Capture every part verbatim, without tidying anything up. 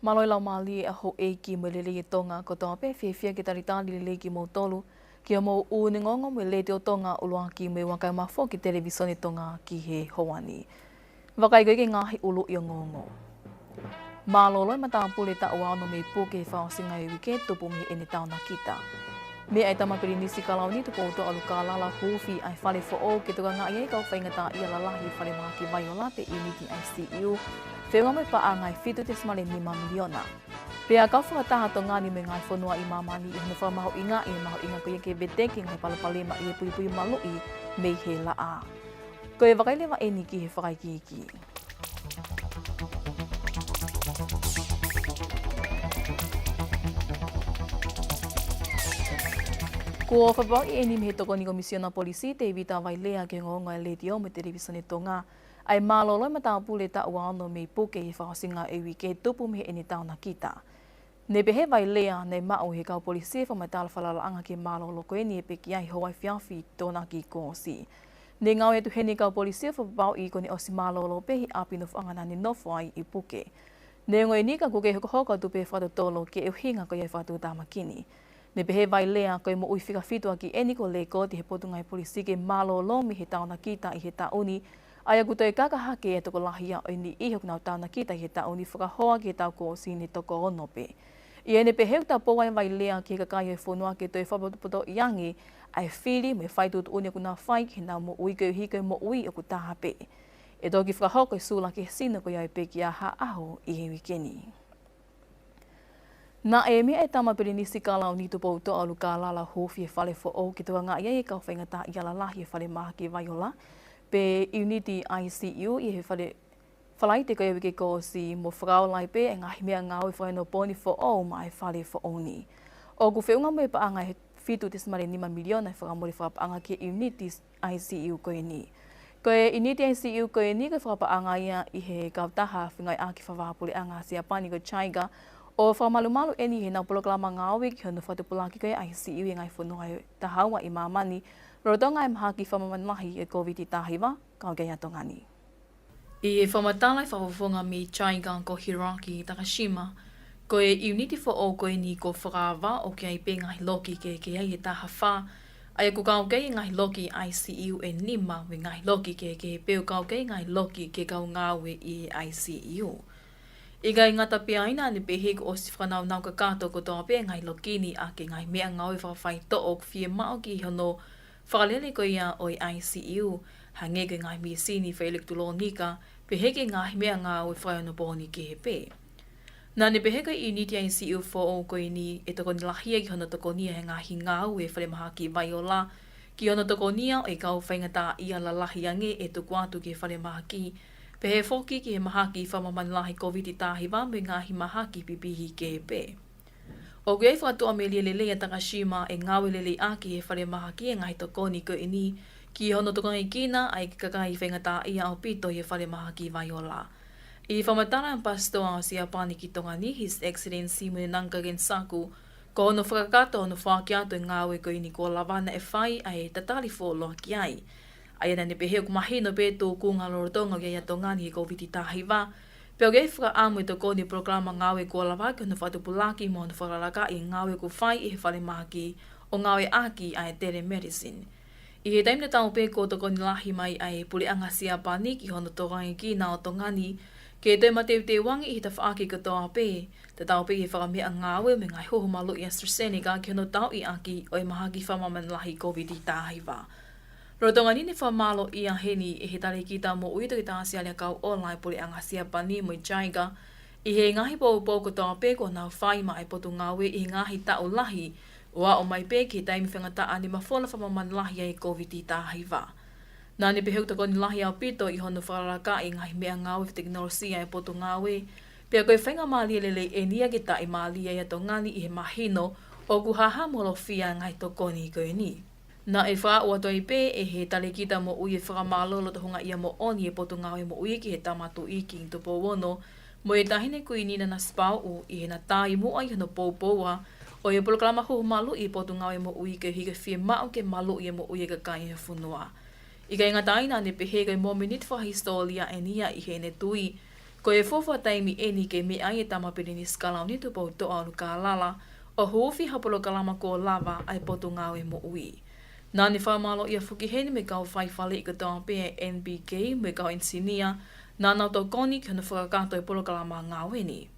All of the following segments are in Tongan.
Mālō e laumālie ʻa houʻeiki mo e lelei ʻa Tonga kotoa pē, fiefia ke talitali lelei kimoutolu ki hoʻomou ʻū neongo mo e Letiō Tonga ʻuluaki mo e ua kae ʻumaʻā foki e Televisone Tonga ki he houa ni. Vakai ko ia ki he ngaahi ʻuluʻi ongoongo. Mālōlō e matāpule taʻu ua ono mei puke he fakaʻosinga ʻo e uike tupu mei heʻene taonakita. Meʻa ʻa e Tama Pilinisi Kalauni Tupoutoʻa ʻUlukalala ʻo huufi ʻa e fale foʻou ke tokangaʻi ai e kau faingataʻaʻia lalahi ʻi he falemahaki vaiola pe ʻiuniti I C U, feʻunga mo e paʻanga ʻe fitu tesimale nima miliona. Pea kau fakataha ʻa Tonga ni mo e ngaahi fonua ʻi māmani ʻi hono fakamahuʻingaʻi e mahuʻinga ko ia ke veteki e ngaahi palopalema ʻi he puipuimaluʻi mei he laʻā. Ko e vakai leva eni ki he fakaikiiki. Kuo fakapapauʻi eni mei he Tokoni Komisiona Polisi, Tevita Vailea, ki he ongoongo ʻa e Letiō mo e Televisone Tonga, ʻa e mālōlō e matāpule taʻu ua ono mei puke he fakaʻosinga ʻo e uike tupu mei heʻene taonakita. Ne pehē ʻe Vailea, naʻe maʻu ʻe he kau polisi e fakamatala falalaʻanga ki he mālōlō ko eni ʻi he pekia ʻi he houa efiafi Tokonaki kuo ʻosi. Ne ngāue atu heni e kau polisi ʻo fakapapauʻi kuo ne ʻosi mālōlō pē ʻi he ʻapi nofoʻanga naʻa ne nofo ai ʻi puke. Neongo eni ka kuo kei hokohoko atu pē e fakatotolo ki he ʻuhinga ko ia ʻo e fakatuʻutāmaki ni. Ne pehē ʻe Vailea, ko e moʻui fika fitu ʻaki eni kuo lekooti ʻe he Potungāue Polisi ke mālōlō mei he taonakita ʻi he taʻu ni, ʻa ia ʻoku toe kaka hake e tokolahi ia ʻo e niʻihi ʻoku nau taonakita ʻi he taʻu ni fakahoa ki he taʻu kuo ʻosi ne toko ono pē. ʻI heʻene pehē, ʻoku tapou ʻa Vailea ki he kakai ʻo e fonua ke toe fakapotopotoʻi ange ʻa e fili mo e fai tuʻutuʻuni ʻoku nau fai ki heʻenau moʻui koeʻuhi ko e moʻui ʻoku taha pē. ʻE toki fakahoko e sula ki he sino ko ia ʻo e pekia ha ʻaho ʻi he uike ni. Naʻe meʻa ʻa e Tama Pilinisi Kalauni Tupoutoʻa ʻUlukalala ʻo huufi e fale foʻou ke tokangaʻi ai e kau faingataʻaʻia lalahi ʻi he falemahaki vaiola pe ʻiuniti I C U ʻi he fale Falaite ko ia ʻo e uike kuo ʻosi mo fakaola ai pē e ngaahi meʻangāue fakaeonopooni foʻou maʻa e fale foʻou ni. ʻOku feʻunga mo e paʻanga ʻe fitu tesimale nima miliona e fakamole fakapaʻanga ki he ʻiuniti I C U ko eni. Ko e ʻiuniti I C U ko eni ko e fakapaʻanga ia ʻi he kautaha fengāueʻaki fakavahaʻapuleʻanga Siapani ko e JICA, ʻo fakamalumalu eni ʻi heʻenau polokalama ngāue ki hono fakatupulaki ko ia e I C U ʻi he ngaahi fonua ʻe taha ua ʻi māmani, lolotonga e mahaki fakamamahi ʻo e Kōviti taha hiva, kau ki ai ʻa Tonga ni. ʻI he fakamatala ʻa e fakafofonga mei JICA ko Hiroaki Takashima, ko e ʻiuniti foʻou ko eni kuo fakaava ʻoku ʻi ai pē ngaahi loki kehekehe ʻi he taha fā, ʻa ia ʻoku kau ki ai e ngaahi loki I C U ʻe nima mo e ngaahi loki kehekehe pē ʻoku kau ki ai e ngaahi loki ke kau ngāue ʻi he I C U. ʻIkai ngata pē ai, naʻa ne pehē kuo ʻosi fakanaunau kakato kotoa pē e ngaahi loki ni ʻaki e ngaahi meʻangāue fakafaitoʻo ʻoku fiemaʻu ki hono fakalele ko ia ʻo e I C U, hangē ko e ngaahi mīsini fakaʻilekitulōnika, pehē ki he ngaahi meʻangāue fakaeonopooni kehe pē. Naʻa ne pehē ko e ʻiuniti I C U foʻou ko eni ʻe tokoni lahi ia ki hono tokoniʻi e ngaahi ngāue falemahaki vaiola, ki hono tokoniʻi ʻo e kau faingataʻaʻia lalahi ange ʻe tuku atu ki he falemahaki, pehē foki ki he mahaki fakamamahi lahi Kōviti taha hiva mo e ngaahi mahaki pipihi kehe pē. ʻOku ʻi ai e fakatuʻamelie lelei ʻa Takashima ʻe ngāue lelei ʻaki ʻe he falemahaki e ngaahi tokoni ko eni ki hono tokangaekina ʻa e kakai faingataʻaʻia ʻaupito ʻi he falemahaki vaiola. ʻI he fakamatala ʻa e ʻAmipasitoa ʻo Siapani ki Tonga ni, His Excellency Munenanga Kensaku, ko hono fakakakato hono foaki atu e ngāue ko eni kuo lava naʻe fai ʻa e tatali fuoloa ki ai. ʻA ia naʻa ne pehē ʻoku mahino pē e tūkunga lolotonga ʻoku ʻi ai ʻa Tonga ni he Kōviti taha hiva, pea ʻoku ʻi ai e fakaʻamu ʻe tokoni e polokalama ngāue kuo lava ki hono fakatupulaki mo hono fakalakalakaʻi e ngāue ʻoku fai ʻe he falemahaki ʻo ngāueʻaki ʻa e telemedicine. ʻI he taimi tatau pē kuo tokoni lahi mai ʻa e Puleʻanga Siapani ki hono tokangaekina ʻo Tonga ni, ke toe mateuteu ange ʻi he tafaʻaki kotoa pē, tatau pē ʻi he fakameʻangāue mo e ngaahi huhu maluʻi AstraZeneca ki hono tauʻi ʻaki ʻo e mahaki fakamamahi lahi Kōviti taha hiva. Lolotonga ni naʻe fakamālōʻia heni ʻe he Talēkita Moʻui Toketā Sialia Kauʻola ʻa e Puleʻanga Siapani mo e JICA, ʻi he ngaahi poupou kotoa pē kuo nau fai maʻa e Potungāue ʻi he ngaahi taʻu lahi, ʻo aʻu mai pē ki he taimi faingataʻa ne mafola fakamamahi lahi ai e Kōviti taha hiva. Naʻa ne pehē ʻoku tokoni lahi ʻaupito ʻi hono fakalakalakaʻi e ngaahi meʻangāue fakatekinolosia ʻa e Potungāue, pea ko e faingamālie lelei eni ia ke taʻimālie ai ʻa Tonga ni ʻi he mahino ʻoku hahamolofia e ngaahi tokoni ko eni. Naʻe fakahā atu ai pē ʻe he Talēkita Moʻui e fakamālō loto houngaʻia moʻoni ʻa e Potungāue Moʻui ki he Tama Tuʻi Kingi Tupou Ono mo e Taʻahine Kuini Nanasipauʻu ʻi heʻena taimi muʻa ʻi hono poupoua ʻo e polokalama huhu maluʻi e Potungāue Moʻui koeʻuhi ko e fiemaʻu ke maluʻi e moʻui ʻa e kakai ʻo e fonua. ʻIkai ngata ai, naʻa ne pehē ko e mōmeniti fakahisitōlia eni ia ʻi heʻene tui Ko e fuofua taimi ʻeni ke meʻa ai e Tama Pilinisi Kalauni Tupoutoʻa ʻUlukalala ʻo huufi ha polokalama kuo lava ʻa e Potungāue Moʻui. Naʻá ne fakamālōʻia foki heni mo e kau faifaleʻi kotoa pē ʻa e N P K mo e kau ʻenisinia naʻa nau tokoni ki hono fakakakato e polokalama ngāue ni.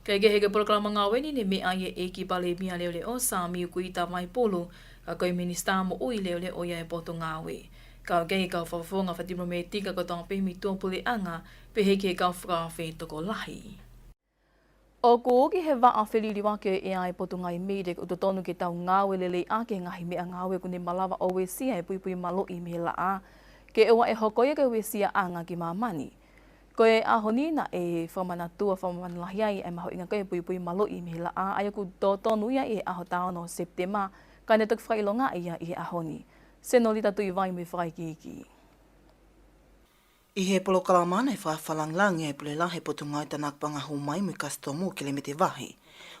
Kaekehe, ko e polokalama ngāue ni ne meʻa ai e ʻEiki Palēmia Leʻoleʻo, Samiu Kuita Vaipulu, ka ko e Minisitā Moʻui Leʻoleʻo ia ʻo e Potungāue, kau ki he kau fakafofonga fakatipilometika kotoa pē mei tuʻapuleʻanga, pehē ki he kau fakaafe tokolahi. ʻOku uki he vaʻa feliliuaki ʻo e ʻea e Potungāue MEIDECC ʻoku totonu ke tau ngāue lelei ʻaki e ngaahi meʻangāue ʻoku ne malava ʻo uesia e puipui maluʻi mei he laʻā, ke ʻoua ʻe hoko ia ko e uesiaʻanga ki māmani. Ko e ʻaho ni naʻe fakamanatua fakamāmani lahi ai e mahuʻinga ko e puipui maluʻi mei he laʻā, ʻa ia ʻoku totonu ia ʻi he ʻaho taha ono ʻo Sepitema, ka ne toki fakaʻilongaʻi ia ʻi he ʻaho ni. Senolita Tuʻivai mo e fakaikiiki. ʻI he polokalama naʻe fakalangilangi ai e Pule Lahi ʻo e Potungāue Tānaki Paʻanga Hū Mai mo e Kasitomu, Kelemete Vahe,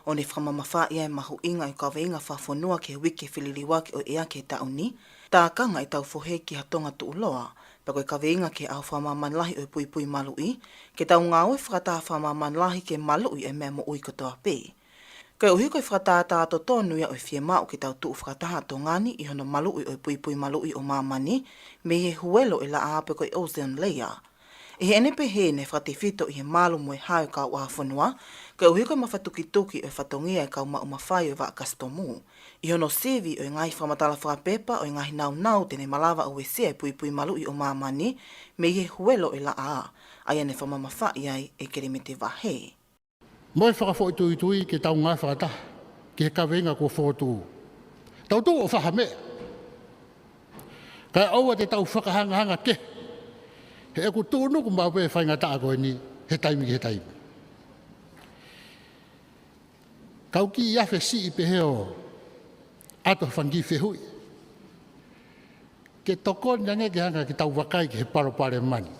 ʻo ne fakamamafaʻi ai e mahuʻinga ʻo e kaveinga fakafonua ki he uike feliliuaki ʻo e ʻea ki he taʻu ni, tākanga ʻetau fohe ki ha Tonga tuʻuloa, pea ko e kaveinga ki he ʻaho fakamāmani lahi ʻo e puipui maluʻi, ke tau ngāue fakataha fakamāmani lahi ke maluʻi e meʻa moʻui kotoa pē. Koeʻuhi ko e fakatātā totonu ia ʻo e fiemaʻu ke tau tuʻu fakataha ʻa Tonga ni ʻi hono maluʻi ʻo e puipui maluʻi ʻo māmani mei he huelo ʻo e laʻā pe ko e ozone layer. ʻI heʻene pehē, naʻe fakatefito ʻi he malu mo e hā ʻo e kauʻāfonua, koeʻuhi ko e mafatukituki ʻo e fatongia ʻa e kau maʻu mafai ʻo e vaʻa kasitomu, ʻi hono sivi ʻo e ngaahi fakamatala fakapepa ʻo e ngaahi nāunau te ne malava ʻo uesia e puipui maluʻi ʻo māmani mei he huelo ʻo e laʻā, ʻa ia naʻe fakamamafaʻi ai ʻe Kelemete Vahe. Mo e fakafoʻituitui ke tau ngāue fakataha ki he kaveinga kuo fokotuʻu. Tau tuʻu ʻo fai ha meʻa, kae ʻoua te tau fakahangahanga kehe, he ʻoku tuʻunuku maʻu pē e faingataʻa ko eni he taimi ki he taimi. Kau kiʻi afe siʻi pehē ʻo ʻoatu ha fanga kiʻi fehuʻi ke tokoni ange ke hanga ke tau vakai ki he palopalema ni.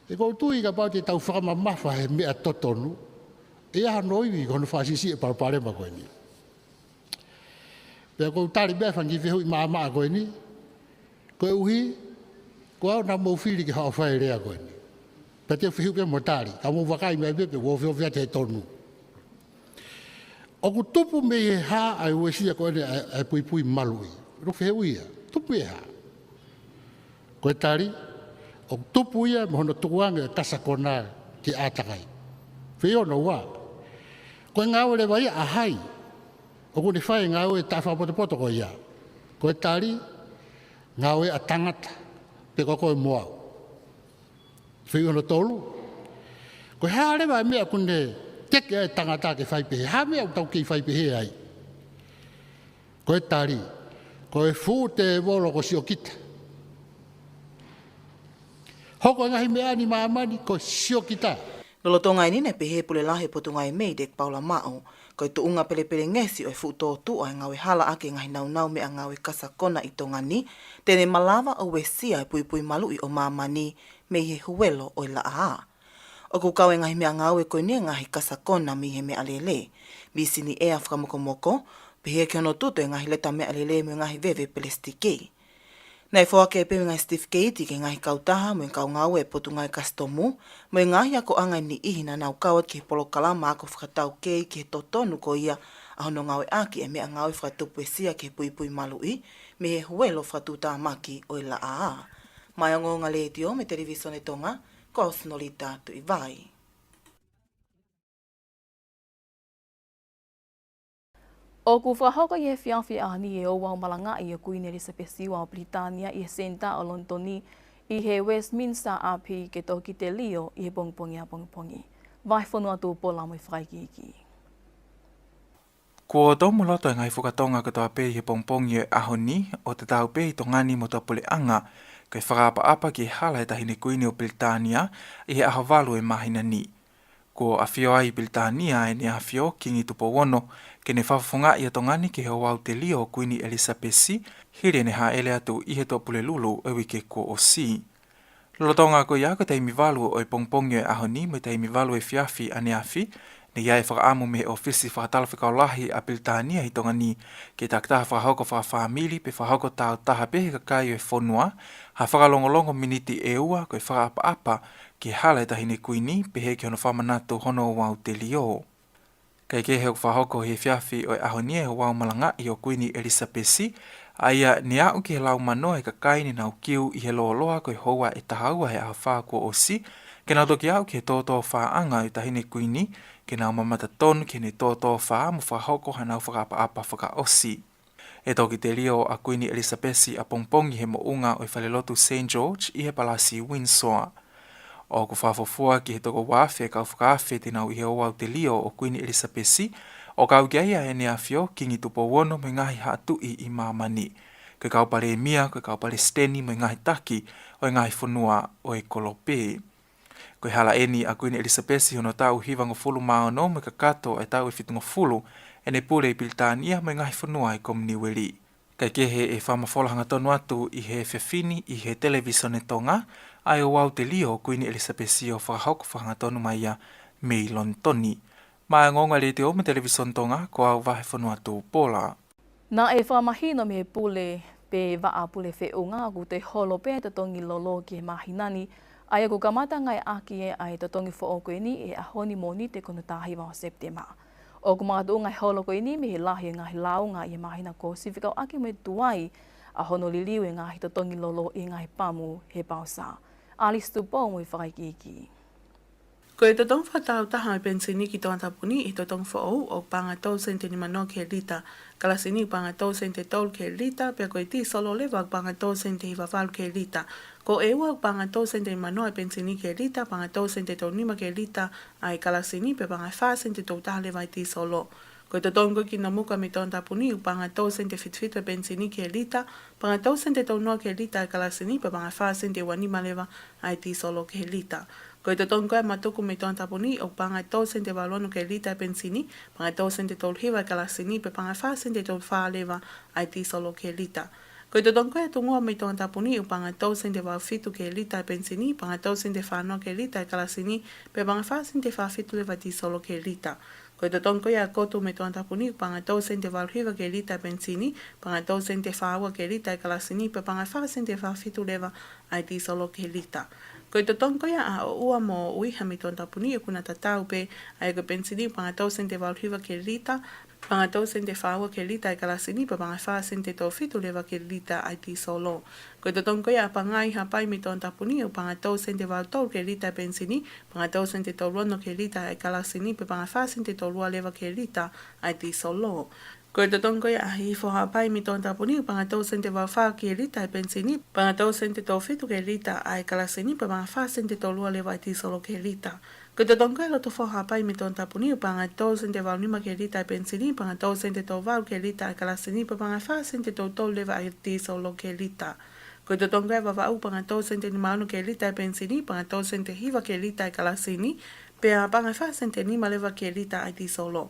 He ʻoku ou tui kapau te tau fakamamafa he meʻa totonu, ʻe ʻi ai hano ivi ki hono fakasiʻisiʻi e palopalema ko eni. Pea ʻoku ou tali pē ʻa e fanga kiʻi fehuʻi maʻamaʻa ko eni, koeʻuhi ko au naʻa mou fili ke haʻu ʻo fai e lea ko eni. Pea te u fehuʻi pē mo tali, ka mou vakai mai pē pe ʻoku ofiofi atu he tonu. ʻOku tupu mei he hā ʻa e uesia ko eni ʻa e, ʻa e puipui maluʻi? Lau fehuʻi ia, tupu mei he hā? Ko e tali, ʻoku tupu ia mei hono tukuange ʻo e kasa kona ki he ʻātakai. Fehuʻi hono ua, ko e ngāue leva ia ʻa hai ʻoku ne fai e ngāue taʻefakapotopoto ko ia? Ko e tali, ngāue ʻa tangata, pe ko koe mo au. Fehuʻi hono tolu, ko e hā leva e meʻa ʻoku ne teke ai e tangata ke fai pehē? Hā e meʻa ʻoku tau kei fai pehē ai? Ko e tali, ko e fuʻu tēvolo ko siokita. Hoko e ngaahi meʻa ni ʻi māmani ko siokita. Lolotonga eni naʻe pehē ʻe he Pule Lahi ʻo e Potungāue MEIDECC, Paula Maʻu, ko e tuʻunga pelepelengesi ʻo e fuʻu tōtuʻa e ngāue hala ʻaki e ngaahi nāunau meʻangāue kasa kona ʻi Tonga ni, te ne malava ʻo uesia e puipui maluʻi ʻo māmani mei he huelo ʻo e laʻā. ʻOku kau e ngaahi meʻangāue ko eni e ngaahi kasa kona mei he meʻalele, mīsini ʻea fakamokomoko, pehē ki hono tutu e ngaahi leta meʻalele mo e ngaahi veve pelesitiki. Naʻe foaki pē mo e ngaahi sitifikeiti ki he ngaahi kautaha mo e kau ngāue ʻa e Potungāue Kasitomu mo e ngaahi akoʻanga ʻe niʻihi naʻa nau kau atu ki he polokalama ako fakataukei ki he totonu ko ia ʻa hono ngāueʻaki e meʻangāue fakatupu uesia ki he puipui maluʻi mei he huelo fakatuʻutāmaki ʻo e laʻā. Maʻá e Ongoongo Letiō mo e Televīsone Tonga, ko au Senolita Tuʻivai. ʻOku fakahoko ʻi he efiafi ʻaho ni e ouau malangaʻi ʻo Kuini ʻElisapesi Ua ʻo Pilitānia ʻi he Senitā ʻo Lonitoni ʻi he Westminster Abbey ke toki telio ʻi he pongipongi ʻapongipongi. Vahefonua Tupola mo e fakaikiiki. Kuo tomuloto e ngaahi fuka Tonga kotoa pē ʻi he pongipongi ʻo e ʻaho ni, ʻo tatau pē ʻi Tonga ni mo tuʻapuleʻanga, ke fakaʻapaʻapa ki he hala ʻo e Taʻahine Kuini ʻo Pilitānia ʻi he ʻaho valu ʻo e māhina ni. Kuo ʻafio ai ʻi Pilitānia ʻa ʻEne ʻAfio Kingi Tupou Ono, ke ne fakafofongaʻi ʻa Tonga ni ki he ouau telio ʻo Kuini ʻElisapesi, hili ʻene hāʻele atu ʻi he Tuʻapulelulu ʻo e uike kuo ʻosi. Lolotonga ko ia, ko e taimi valu ʻo e pongipongi ʻo e ʻaho ni mo e taimi valu efiafi ʻaneafi, Ne ʻi ai e fakaʻamu mei he ʻofisi fakatalafekau lahi ʻa Pilitānia ʻi Tonga ni ke takitaha fakahoko fakafāmili pe fakahoko tāutaha pē ʻe he kakai ʻo e fonua ha fakalongolongo miniti ʻe ua ko e fakaʻapaʻapa ki he hala ʻo e Taʻahine Kuini pehē ki hono fakamanatu hono ouau telio. Kaekehe, ʻoku fakahoko he efiafi ʻo e ʻaho ni e ouau malangaʻi ʻo Kuini ʻElisapesi, ʻa ia ne aʻu ki he laumano ʻo e kakai ne nau kiu ʻi he lōloa ko e houa ʻe taha ua he ʻaho fā kuo ʻosi, ke nau toki aʻu ki he tōtōfaʻanga ʻo e Taʻahine Kuini, ke nau mamata tonu ki heʻene tōtōfā mo fakahoko haʻanau fakaʻapaʻapa fakaʻosi. ʻE toki telio ʻa Kuini ʻElisapesi ʻapongipongi he moʻunga ʻo e falelotu Saint George ʻi he Palasi Windsor. ʻOku fakafuofua ki he toko ua afe kau fakaafe te nau ʻi he ouau telio ʻo Kuini ʻElisapesi, ʻo kau ki ai ʻa ʻEne ʻAfio Kingi Tupou Ono mo e ngaahi haʻa tuʻi ʻi māmani, ko e kau palēmia, ko e kau palesiteni mo e ngaahi taki ʻo e ngaahi fonua ʻo e kolope. Ko e hala ʻeni ʻa Kuini ʻElisapesi hono taʻu hivangofulu mā ono mo e kakato ʻa e taʻu ʻe fitungofulu ʻene pule ʻi Pilitānia mo e ngaahi fonua ʻo e Kominiueli. Kaekehe, ʻe fakamafola hangatonu atu ʻi he efiafi ni ʻi he Televīsone Tonga ʻa e ouau telio ʻo Kuini ʻElisapesi ʻo fakahoko fakahangatonu mai ia mei Lonitoni. Maʻá e ongoongo ʻa e Letiō mo e Televīsone Tonga, ko au Vahefonua Tupola. Naʻe fakamahino mei he pule pe vaʻa pule feʻunga ʻoku toe holo pē e totongi lolo ki he māhina ni, ʻa ia ʻoku kamata ngāueʻaki ʻa e totongi foʻou ko eni ʻi he ʻaho ni, Mōnite, ko hono taha hiva ʻo Sepitema. ʻOku makatuʻunga e holo ko eni mei he lahi e ngaahi lāunga ʻi he māhina kuo ʻosi fekauʻaki mo e tuai ʻa hono liliu e ngaahi totongi lolo ʻi he ngaahi pamu he pausa. Alice Tupou mo e fakaikiiki. Ko e totongi fakatāutaha ʻo e penisini ki Tongatapu ni ʻi he totongi foʻou ʻoku paʻanga ʻe tolu sēniti nima noa ki he lita, kalasini paʻanga ʻe tolu sēniti tolu ki he lita, pea ko e tīsolo leva ʻoku paʻanga ʻe tolu sēniti hiva valu ki he lita. Ko e ua ʻoku paʻanga ʻe tolu sēniti nima noa e penisini ki he lita, paʻanga ʻe tolu sēniti tolu nima ki he lita ʻa e kalasini, pea paʻanga ʻe fā sēniti tolu taha leva e tīsolo. Ko e totongi ko ē ki Nomuka mei Tongatapu ni ʻoku paʻanga ʻe tolu sēniti fitu fitu e penisini ki he lita, paʻanga ʻe tolu sēniti tolu noa ki he lita e kalasini, pea paʻanga ʻe fā sēniti ua nima leva ʻa e tīsolo ki he lita. Ko e totongi ko ē ʻa Matuku mei Tongatapu ni ʻoku paʻanga ʻe tolu sēniti valu ono ki he lita e penisini, paʻanga ʻe tolu sēniti tolu hiva e kalasini, pea paʻanga ʻe fā sēniti tolu fā leva ʻa e tīsolo ki he lita. Ko e totongi ko ē ʻa Tungua mei Tongatapu ni ʻoku paʻanga ʻe tolu sēniti valu fitu ki he lita e penisini, paʻanga ʻe tolu sēniti fā noa ki he lita e kalasini, pea paʻanga ʻe fā sēniti fā fitu leva e tīsolo ki he lita. Ko e totongi ko ia ʻa Kotu mei Tongatapu ni ʻoku paʻanga ʻe tolu sēniti valu hiva ki he lita e penisini, paʻanga ʻe tolu sēniti fā ua ki he lita e kalasini, pea paʻanga ʻe fā sēniti fā fitu leva ʻa e tīsolo ki he lita. Ko e totongi ko ia ʻa ʻOʻua mo ʻUiha mei Tongatapu ni ʻoku na tatau pē, ʻa ia ko e penisini paʻanga ʻe tolu sēniti valu hiva ki he lita, paʻanga ʻe tolu sēniti fā ua ki he lita e kalasini, pea paʻanga ʻe fā sēniti tolu fitu leva ki he lita ʻa e tīsolo. Ko e totongi ko ia ʻa Pangai Haʻapai mei Tongatapu ni ʻoku paʻanga ʻe tolu sēniti valu tolu ki he lita e penisini, paʻanga ʻe tolu sēniti tolu ono ki he lita e kalasini, pea paʻanga ʻe fā sēniti tolu ua leva ki he lita ʻa e tīsolo. Ko e totongi ko ia ʻa Hihifo Haʻapai mei Tongatapu ni ʻoku paʻanga ʻe tolu sēniti valu fā ki he lita e penisini, paʻanga ʻe tolu sēniti tolu fitu ki he lita ʻa e kalasini, pea paʻanga ʻe fā sēniti tolu ua leva e tīsolo ki he lita. Ko e totongi ko ia ʻa Lotofo Haʻapai mei Tongatapu ni ʻoku paʻanga ʻe tolu sēniti valu nima ki he lita e penisini, paʻanga ʻe tolu sēniti tolu valu ki he lita e kalasini, pea paʻanga ʻe fā sēniti tolu tolu leva e tīsolo ki he lita. Ko e totongi ko ia ʻa Vavaʻu paʻanga ʻe tolu sēniti nima ono ki he lita e penisini, paʻanga ʻe tolu sēniti hiva ki he lita e kalasini, pea paʻanga ʻe fā sēniti nima leva ki he lita ʻa e tīsolo.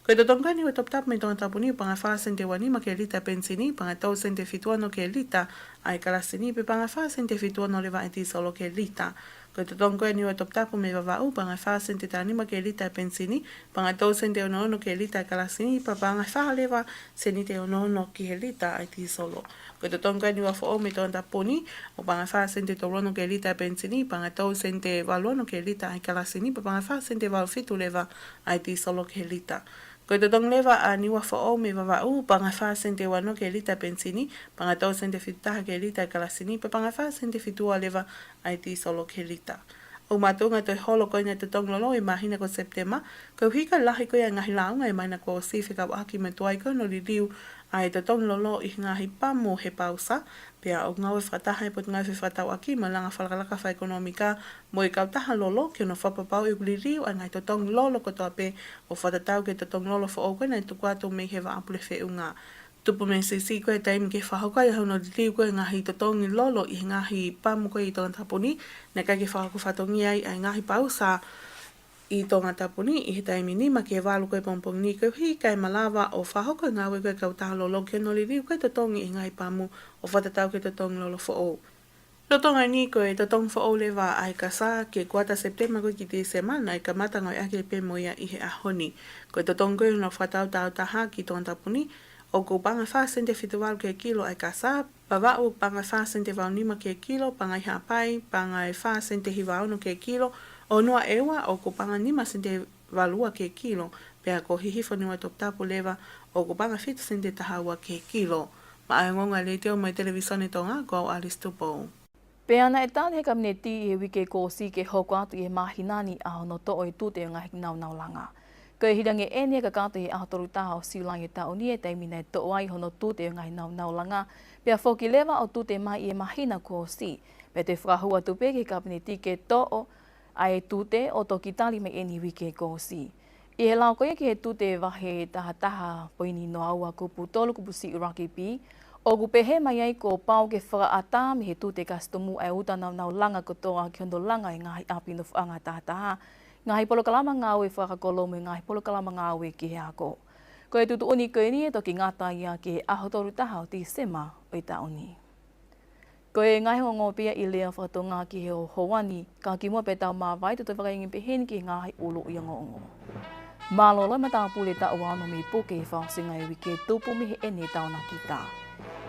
Ko e totongi ko ia ʻa Niuatoputapu mei Tongatapu ni ʻoku paʻanga ʻe fā sēniti ua nima ki he lita e penisini, paʻanga ʻe tolu sēniti fitu ono ki he lita ʻa e kalasini, pea paʻanga ʻe fā sēniti fitu ono leva e tīsolo ki he lita. Ko e totongi ko ia ʻa Niuatoputapu mei Vavaʻu ʻoku paʻanga ʻe fā sēniti taha nima ki he lita e penisini, paʻanga ʻe tolu sēniti ono ono ki he lita e kalasini, pea paʻanga ʻe fā leva sēniti ono ono ki he lita ʻa e tīsolo. Ko e totongi ko ia ʻa Niuafoʻou mei Tongatapu ni ʻoku paʻanga ʻe fā sēniti tolu ono ki he lita e penisini, paʻanga ʻe tolu sēniti valu ono ki he lita ʻa e kalasini, pea paʻanga ʻe fā sēniti valu fitu leva ʻa e tīsolo ki he lita. Ko e totongi leva ʻa Niuafoʻou mei Vavaʻu ʻoku paʻanga ʻe fā sēniti ua ono ki he lita e penisini, paʻanga ʻe tolu sēniti fitu taha ki he lita e kalasini, pea paʻanga ʻe fā sēniti fitu ua leva ʻa e tīsolo ki he lita. ʻOku makatuʻunga e toe holo ko eni e totongi lolo ʻi he māhina ko Sepitema, koeʻuhi ko e lahi ko ia e ngaahi lāunga ʻi he māhina kuo ʻosi fekauʻaki mo e tuai ko hono liliu ʻa e totongi lolo ʻi he ngaahi pamu he pausa, pea ʻoku ngāue fakataha e Potungāue Fefakatauʻaki mo e Langa Fakalakalaka Fakaʻekonōmika mo e Kautaha Lolo ki hono fakapapauʻi ʻoku liliu ʻa e ngaahi totongi lolo kotoa pē ʻo fakatatau ki he totongi lolo foʻou ko ē naʻe tuku atu mei he vaʻa pule feʻunga. Tupu mei he siʻisiʻi ko ē taimi ke fakahoko ai hono liliu ko ē e ngaahi totongi lolo ʻi he ngaahi pamu ko ē ʻi Tongatapu ni, naʻe ʻikai ke fakahoko fatongia ai ʻa e ngaahi pausa ʻi Tongatapu ni ʻi he taimi nima ki he valu ko ē pongipongi ni, koeʻuhi kae malava ʻo fakahoko e ngāue ko ē e Kautaha Lolo ki hono liliu ko ē e totongi ʻi he ngaahi pamu ʻo fakatatau ki he totongi lolo foʻou. Lolotonga ni ko e totongi foʻou leva ʻa e kasa ki he kuata Sepitema ko ē ki Tīsema, naʻe kamata ngāueʻaki pē mo ia ʻi he ʻaho ni. Ko e totongi ko ē hono fakatau taautaha ki Tongatapu ni, ʻoku paʻanga ʻe fā sēniti fitu valu ki he kilo ʻa e kasa, Vavaʻu ʻoku paʻanga ʻe fā sēniti valu nima ki he kilo, paʻanga ʻi Haʻapai, paʻanga ʻe fā sēniti hiva ono ki he kilo, ʻo Nuʻa ʻEua ʻoku paʻanga nima sēniti valu ua ki he kilo, pea ko Hihifo, Niua, Toputapu leva ʻoku paʻanga ʻe fitu sēniti taha ua ki he kilo. Maʻá e ongoongo ʻa e Letiō mo e Televisone Tonga, ko au Alice Tupou. Pea naʻe tali ʻe he Kapineti ʻi he uike kuo ʻosi ke hoko atu ʻi he māhina ni ʻa hono toʻo e tute ʻo e ngaahi nāunau langa. Ko e hili ange ʻeni ʻa e kakato ʻi he ʻaho tolu taha ʻo Siulai ʻo e taʻu ni, ʻa e taimi naʻe toʻo ai hono tute ʻo e ngaahi nāunau langa, pea foki leva ʻo tute mai ʻi he māhina kuo ʻosi. Pea toe fakahū atu pē ki he Kapineti ke toʻo ʻa e tute ʻo toki tali mai ʻeni he uike kuo ʻosi. ʻI he lao ko ia ki he tute vahe taha taha poini noa ua kupu tolu kupu siʻi ʻuluaki B, ʻoku pehē mai ai kuo pau ke fakaʻatā mei he tute kasitomu ʻa e uta nāunau langa kotoa ki hono langa ʻo e ngaahi ʻapi nofoʻanga taha taha, ngaahi polokalama ngāue fakakolo mo e ngaahi polokalama ngāue ki he ako. Ko e tuʻutuʻuni ko ʻeni ʻe toki ngata ia ki he ʻaho tolu taha ʻo Tīsema ʻo e taʻu ni. Ko e ngaahi ongoongo pē ia ʻi he lea fakatonga ki he houa ni, ka kimuʻa pea tau māvae, tau toe vakai angé pē heni ki he ngaahi ʻuluʻi ongoongo. Mālōlō e matāpule taʻu ono mei puke he fakaʻosinga ʻo e uike tupu mei heʻene taonakita.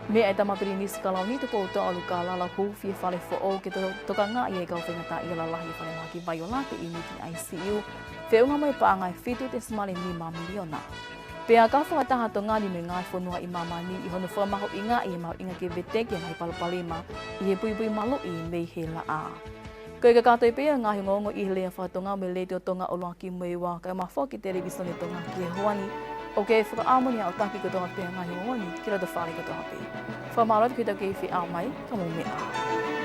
Meʻa ʻa e Tama Pilinisi Kalauni Tupou Tauʻolukālala ʻo huufi e fale foʻou ke to-, tokangaʻi e kau faingataʻaʻia lalahi ʻi he falemahaki Vaiolate ʻi he ʻiuniti I C U, feʻunga mo e paʻanga ʻe fitu tesimale nima miliona. Pea ka fakataha Tonga ni mo e ngaahi fonua ʻi māmani ʻi hono fakamahuʻingaʻi e mahuʻinga ke veteki e ngaahi palopalema ʻi he puipui maluʻi mei he laʻā. Ko e kakato ia pē ʻo e ngaahi ongoongo ʻi he lea fakatonga mei he Letiō Tonga ʻUluaki mo e Ua, kae ʻumaʻā foki e Televisone Tonga ki he houa ni, ʻoku fakaʻamu ʻeni ʻa e ʻaho taki kotoa pē ʻa e ngaahi ongoongo ni ki loto fale kotoa pē. Fakamālō atu ki hoʻo kei feʻao mai, ka mou meʻa ā.